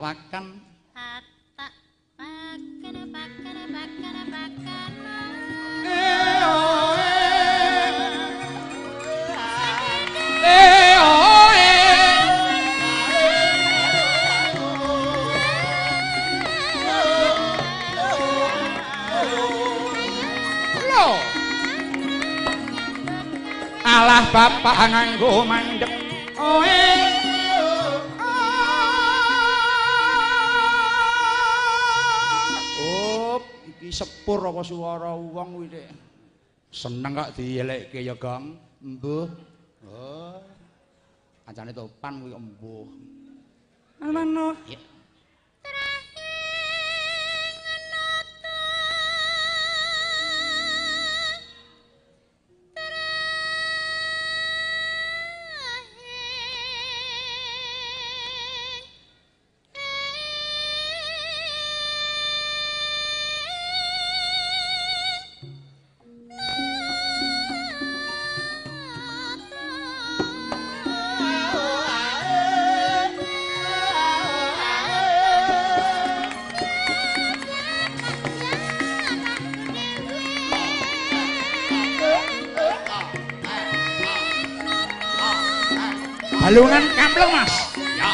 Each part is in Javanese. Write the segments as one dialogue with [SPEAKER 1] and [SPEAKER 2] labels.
[SPEAKER 1] Pakan
[SPEAKER 2] tak pakan pakan pakan pakan.
[SPEAKER 1] Alah bapak nganggo mandek oe. Op, iki sepur apa suara wong kuwi Dik? Seneng kok dielekke ya, Gong. Embuh. Oh. Kancane Topan kuwi embuh. Mano. Ya. Balungan kampleng, Mas. Ya.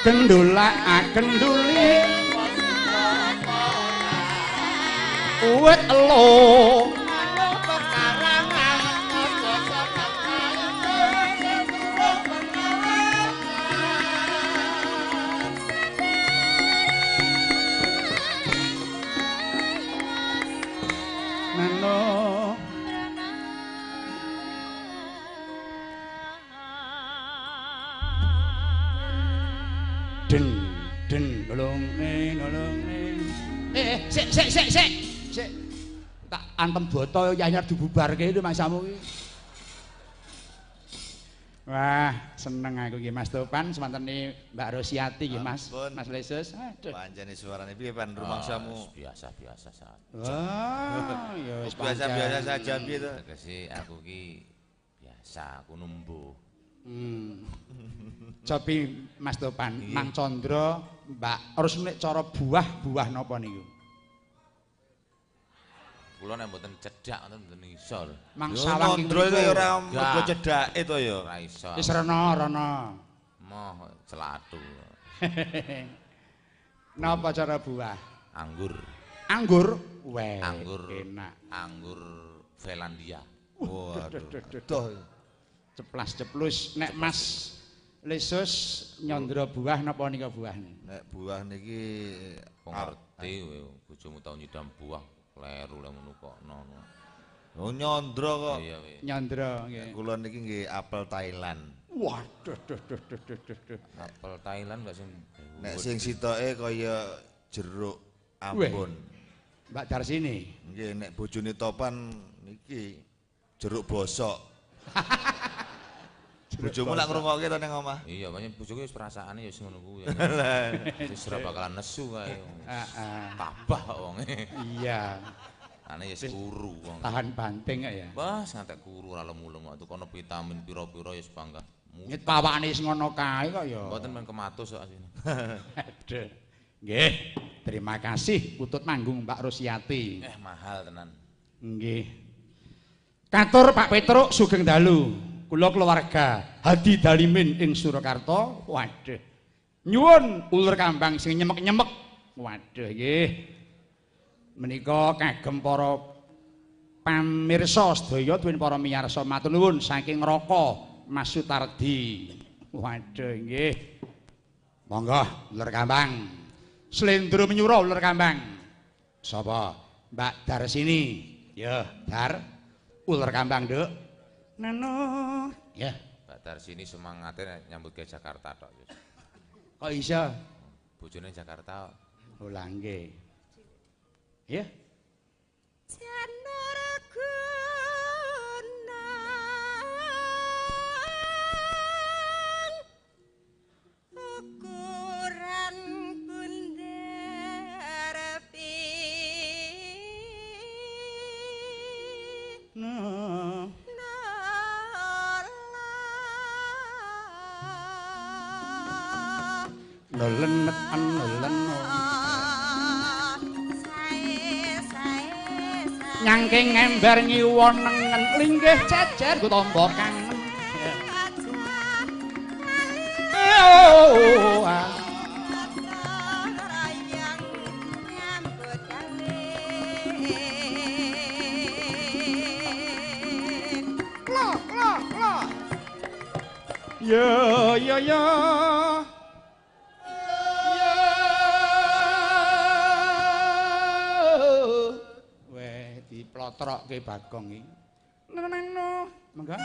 [SPEAKER 1] Kendula kenduli uwet elo. Sik. Tak antem boto yanyar dibubarke itu masamu iki. Wah, seneng aku iki Mas Topan semantene Mbak Rosiati iki Mas. Mas Lesus. Aduh.
[SPEAKER 3] Pancene suarane piye Pan rumangsamu?
[SPEAKER 4] Biasa-biasa saja.
[SPEAKER 1] Wah, ya wis
[SPEAKER 3] biasa-biasa saja piye to?
[SPEAKER 4] Tegese aku ki biasa, aku numbuh.
[SPEAKER 1] Cobi Mas Topan, Mang Condro, Mbak Ros nek cara buah-buah napa niku?
[SPEAKER 4] Kula nek mboten cedhak ngoten mboten iso.
[SPEAKER 1] Mang sawang
[SPEAKER 3] Condro iku ya ora mergo cedhake to ya.
[SPEAKER 4] Ora iso.
[SPEAKER 1] Wis rono.
[SPEAKER 4] Moh celatu.
[SPEAKER 1] Napa cara buah?
[SPEAKER 4] Anggur.
[SPEAKER 1] Anggur? Weh,
[SPEAKER 4] anggur
[SPEAKER 1] enak.
[SPEAKER 4] Anggur Finlandia.
[SPEAKER 3] Waduh.
[SPEAKER 1] Ceplas-ceplus nek Mas Lesus nyandra buah napa nika buah?
[SPEAKER 3] Nek buah niki
[SPEAKER 4] kok ngerti kowe bojomu tau nyidam buah kleru lek ngono kok nono.
[SPEAKER 3] Oh nyandra kok.
[SPEAKER 4] Iya
[SPEAKER 1] nyandra nggih.
[SPEAKER 3] Kula niki nggih apel Thailand.
[SPEAKER 1] Waduh duh duh duh duh duh.
[SPEAKER 4] Apel Thailand gak sing
[SPEAKER 3] nek sing sitoke kaya jeruk Ambon.
[SPEAKER 1] Mbak Darsini.
[SPEAKER 3] Nggih nek bojone Topan niki jeruk bosok. Bojomu lak ngrungokke to ning omah.
[SPEAKER 4] Iya, pancen bojoku wis perasaane ya wis ngono kuwi. Wis ora bakalan nesu kae.
[SPEAKER 1] Heeh.
[SPEAKER 4] Tabah kok wonge.
[SPEAKER 1] Iya.
[SPEAKER 4] Ane ya wis kuru wong.
[SPEAKER 1] Tahan banting kok ya.
[SPEAKER 4] Wah, ngantek kuru ora lemu-lemu kok kono vitamin pira-pira ya wis bangga.
[SPEAKER 1] Nyet pawakane wis ngono kae kok ya.
[SPEAKER 4] Mboten men kematus kok asline.
[SPEAKER 1] Aduh. Nggih, terima kasih Putut Manggung Mbak Rosiati.
[SPEAKER 4] Mahal tenan.
[SPEAKER 1] Nggih. Katur Pak Petruk sugeng dalu. Kula keluarga Hadi Dalimin ing Surakarta. Waduh. Nyuwun uler kambang sing nyemek-nyemek. Waduh nggih. Menika kagem para pamirsa sedaya tuwin para miyarsa matur nuwun saking Raka Mas Sutardi. Waduh nggih. Monggo uler kambang. Slendro menyura uler kambang. Sapa? Mbak Darsini. Ya, Dar. Uler kambang, Nduk. Nano. Ya.
[SPEAKER 4] Mbak Darsini semangate nyambut gawe Jakarta tok.
[SPEAKER 1] Kok iso?
[SPEAKER 4] Bojone Jakarta.
[SPEAKER 1] Oh lah nggih. Ya.
[SPEAKER 2] Janur gunung ukuran gunung.
[SPEAKER 1] lenet len. Nyangking ember nyiwa nengen linggih jejer ku tampa kangen. Ya ya ya. Weh diplotrokke Bagong iki. Neno monggo.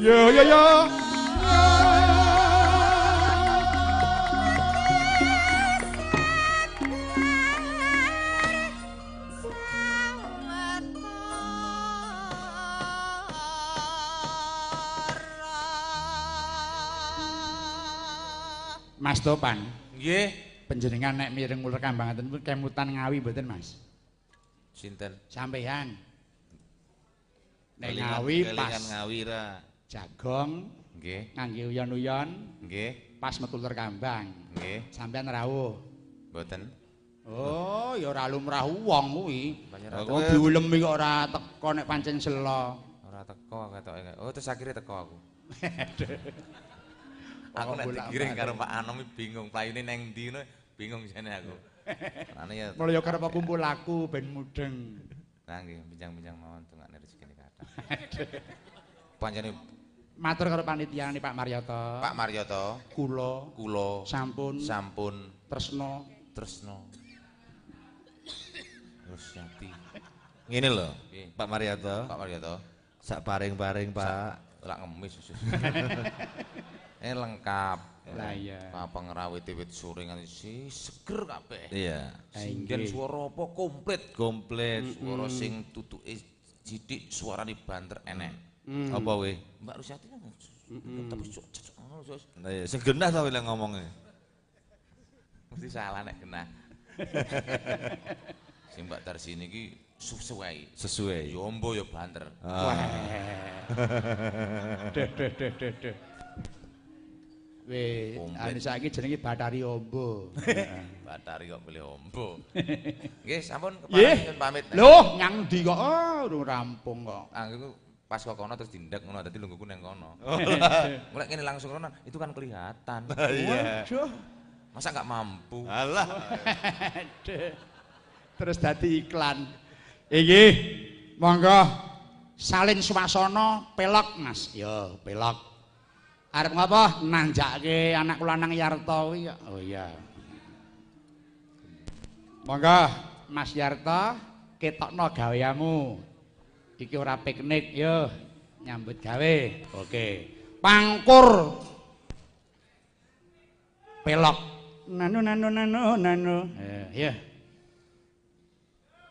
[SPEAKER 1] Yo yo yo. Mas Topan.
[SPEAKER 4] Nggih.
[SPEAKER 1] Panjenengan nek mireng uler kambang ngaten pun kemutan Ngawi mboten, Mas?
[SPEAKER 4] Sinten?
[SPEAKER 1] Sampeyan. Nek Ngawi pas
[SPEAKER 3] Ngawi ra.
[SPEAKER 1] Jagong
[SPEAKER 4] nggih,
[SPEAKER 1] ngangge uyon-uyon
[SPEAKER 4] nggih,
[SPEAKER 1] pas metu uler kambang.
[SPEAKER 4] Nggih.
[SPEAKER 1] Sampeyan rawuh.
[SPEAKER 4] Mboten.
[SPEAKER 1] Oh, ya ora lumrah wong kuwi.
[SPEAKER 4] Wong
[SPEAKER 1] diulemi kok ora teko nek pancen sela.
[SPEAKER 4] Ora teko ketoke. Oh, terus akhire teko aku. Aku nek digiring karo Pak Anom bingung playune nang ndi ngono, bingung jane aku. Ane ya.
[SPEAKER 1] Mulya karep kumpul aku ben mudeng.
[SPEAKER 4] Nah nggih, bincang-bincang mawon dongakne rezekine kathah. Pancene
[SPEAKER 1] matur karo panitiane Pak Maryoto.
[SPEAKER 4] Pak Maryoto,
[SPEAKER 1] kula sampun tresna
[SPEAKER 4] Rusyati.
[SPEAKER 3] Ngene lho, Pak Maryoto.
[SPEAKER 4] Pak Maryoto.
[SPEAKER 3] Sak paring-paring, Pak.
[SPEAKER 4] Lak ngemis. Lengkap.
[SPEAKER 1] Lah iya.
[SPEAKER 4] Apa ngrawit wit sore nganti si seger kabeh.
[SPEAKER 3] Iya.
[SPEAKER 4] Sinden swara apa komplit.
[SPEAKER 3] Komplit.
[SPEAKER 4] Swara sing tutuke sithik suarane banter enek.
[SPEAKER 3] Apa kowe?
[SPEAKER 4] Mbak Rusyati kan. Tapi cocok ngono Sus.
[SPEAKER 3] Lah iya, sing genah ta kowe ngomongnya.
[SPEAKER 4] Mesti salah nek genah. Sing Mbak Darsini iki sesuai.
[SPEAKER 3] Sesuai.
[SPEAKER 4] Ya ombo ya banter.
[SPEAKER 1] Wah. Deh deh deh deh deh. Weh, anu saiki jenenge Bathari Ombo.
[SPEAKER 4] Bathari kok pilih Ombo. Nggih, sampun kepareng pamit.
[SPEAKER 1] Loh, nyang ndi kok? Oh, urung rampung kok.
[SPEAKER 4] Ah, iku pas kok kono terus dindek ngono, dadi lungguhku nang kono. Mulai ngene langsung rono, itu kan kelihatan.
[SPEAKER 3] Iya.
[SPEAKER 1] Waduh.
[SPEAKER 4] Masa enggak mampu?
[SPEAKER 3] Alah.
[SPEAKER 1] Terus dadi iklan. Iki monggo salin swasana pelok, Mas. Yo, pelok. Arep ngapa? Nanjake anak lanang Yarto kuwi. Oh iya. Monggo Mas Yarto ketokno gaweanmu. Iki ora piknik yo, nyambut gawe. Oke. Pangkur. Pelok. Nano nano nano nano. Ya.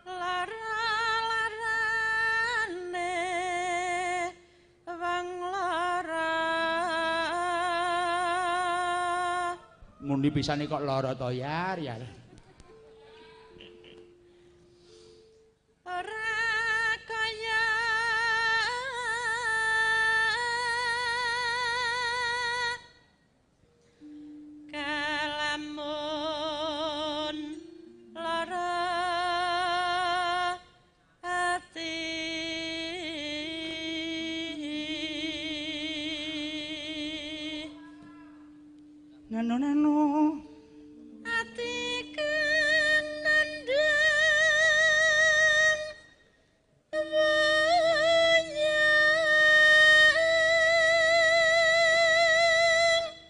[SPEAKER 2] Lara-larane wong lara.
[SPEAKER 1] Mundi pisane kok lara to yar yar.
[SPEAKER 2] Ora kaya kalamun lara ati.
[SPEAKER 1] Nano nano
[SPEAKER 2] ati kang nandhang wayang.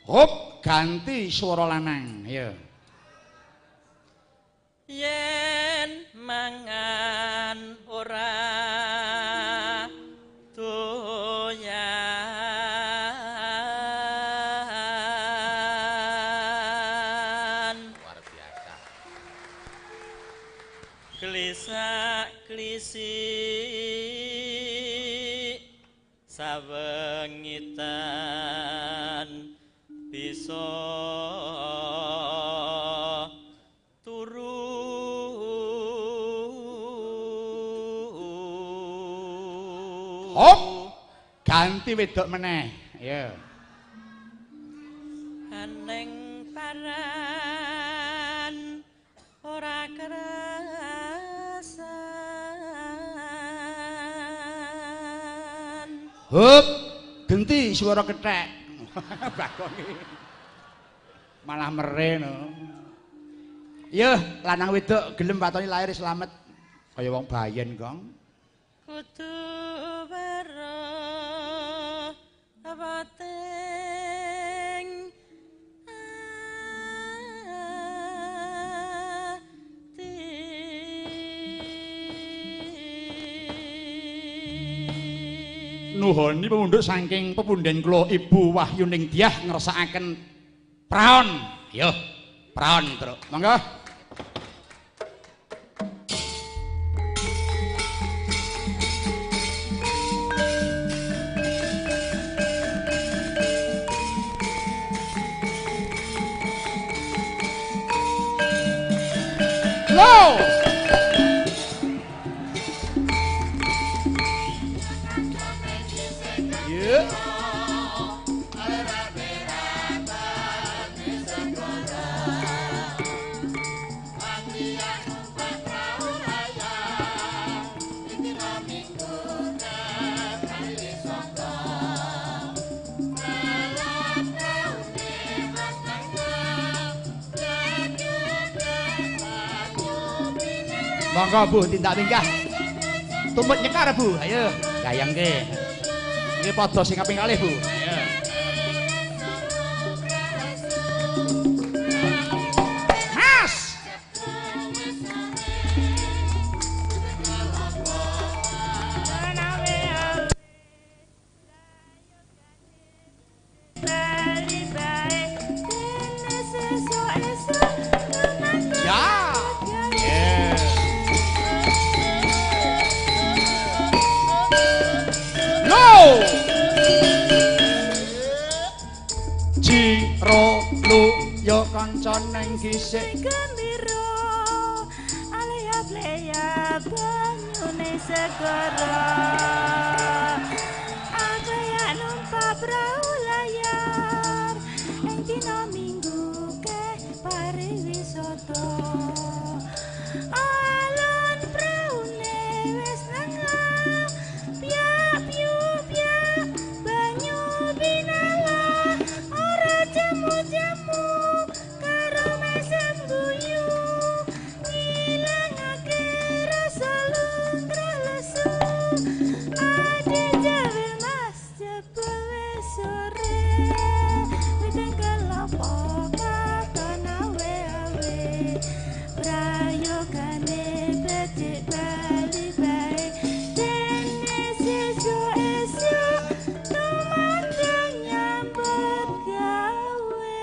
[SPEAKER 1] Hop, ganti swara lanang. Ayo.
[SPEAKER 2] Yen mangan ora doyan
[SPEAKER 4] Luar biasa.
[SPEAKER 2] Klisak klisi sawengitan bisa turu.
[SPEAKER 1] Hop, ganti wedok meneh. Ayo.
[SPEAKER 2] Aneng paran ora kerasan.
[SPEAKER 1] Hop, genti suara kethek. Bagong iki. Malah mereno. Yo, lanang wedok gelem watone lahir slamet. Kaya wong bayen, Gong.
[SPEAKER 2] Kudu weruh weting ati.
[SPEAKER 1] Nuhoni pemundhut saking pepunden kula Ibu Wahyuning Dyah ngersakaken praon. Yo, praon, Truk. Monggo. Lo. Yeah. Monggo Bu tindak minggah. Tumut nyekar Bu. Ayo, gayangke. Iki padha sing kaping kalih Bu. Ayo. Mas. Ya. Yeah. Lo. Ciro lu yo kanca neng gisik
[SPEAKER 2] gembira alea-lea banyune segara. Aku ya numpak prau layar ing dina Minggu ke pariwisata. Alon praune wis nengah piak piu piak banyu binala ora jemu-jemu karo mesem guyu ngilangake rasa luntra lesu. Ade jawil mas jebul wis sore weteng kelapa katon awe-awe prayogane becik bali bae dene sesuk esuk tumandang nyambut gawe.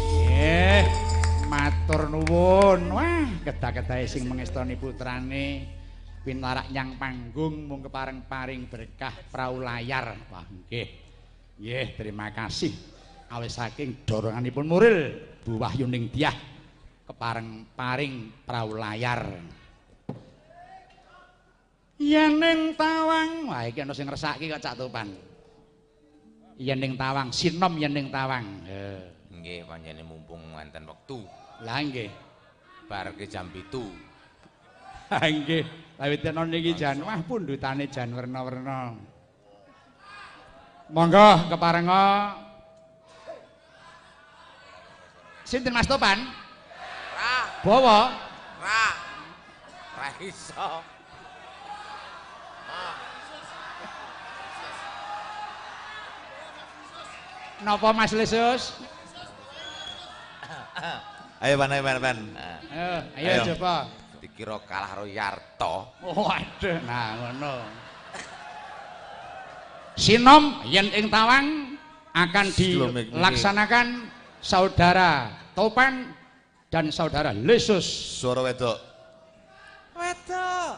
[SPEAKER 1] Nggih, matur nuwun. Wah, kedah-kedahe sing mengestoni putrane pinarak nyang panggung mung kepareng paring berkah prau layar. Wah, nggih. Nggih, terima kasih. Awis saking doronganipun muril Bu Wahyuning Dyah kepareng paring prau layar. Yen ning tawang, wah iki ana sing ngersaki kok Cak Topan. Yen ning tawang, sinom yen ning tawang.
[SPEAKER 4] Nggih, panjenengan mumpung wonten wektu.
[SPEAKER 1] Lah nggih.
[SPEAKER 4] Bar ke jam 7.
[SPEAKER 1] Ha nggih, lawit ana niki jan wah pundhutane jan werna-werna. Monggo keparenga. Sinten Mas Topan?
[SPEAKER 4] Ra.
[SPEAKER 1] Bawa.
[SPEAKER 4] Ra. Ra iso.
[SPEAKER 1] Napa Mas Lesus?
[SPEAKER 3] Ayo pan, ayo pan, pan.
[SPEAKER 1] Ayo, ayo coba.
[SPEAKER 4] Dikira kalah karo Yarto.
[SPEAKER 1] Waduh, nah ngono. Sinom yen ing Tawang akan dilaksanakan saudara Topan dan saudara Lesus.
[SPEAKER 3] Suara wedok.
[SPEAKER 4] Wedok.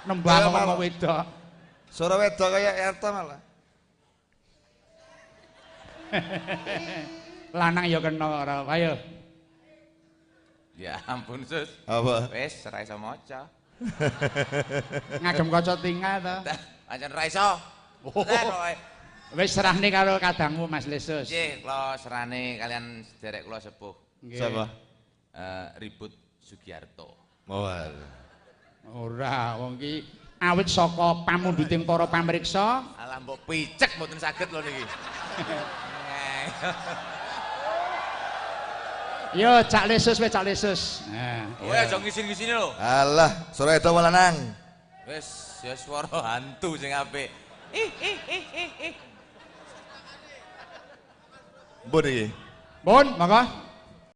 [SPEAKER 1] Nembang ngomong wedok.
[SPEAKER 3] Suara wedok kayak Yarto malah.
[SPEAKER 1] Lanang ya kena ora. Ayo.
[SPEAKER 4] Ya ampun, Sus.
[SPEAKER 3] Apa?
[SPEAKER 4] Wis ora iso maca.
[SPEAKER 1] Ngagem kaca tinga to.
[SPEAKER 4] Pancen ra iso.
[SPEAKER 1] Wis serahne karo kadangmu Mas Lesus.
[SPEAKER 4] Nggih, kula serahne kalian sederek kula sepuh.
[SPEAKER 3] Sapa?
[SPEAKER 4] Ribut Sugiarto.
[SPEAKER 3] Oh.
[SPEAKER 1] Ora, wong iki awit saka pamundhuting para pamriksa.
[SPEAKER 4] Alah mbok picek mboten saged lho niki.
[SPEAKER 1] Yo Cak Lesus wis Cak Lesus. Nah,
[SPEAKER 4] kowe aja ngisin-ngisini lho.
[SPEAKER 3] Alah, suara itu lanang.
[SPEAKER 4] Wis, ya swara hantu sing apik. Ih ih ih ih ih.
[SPEAKER 3] Mbun iki.
[SPEAKER 1] Mbun, monggo.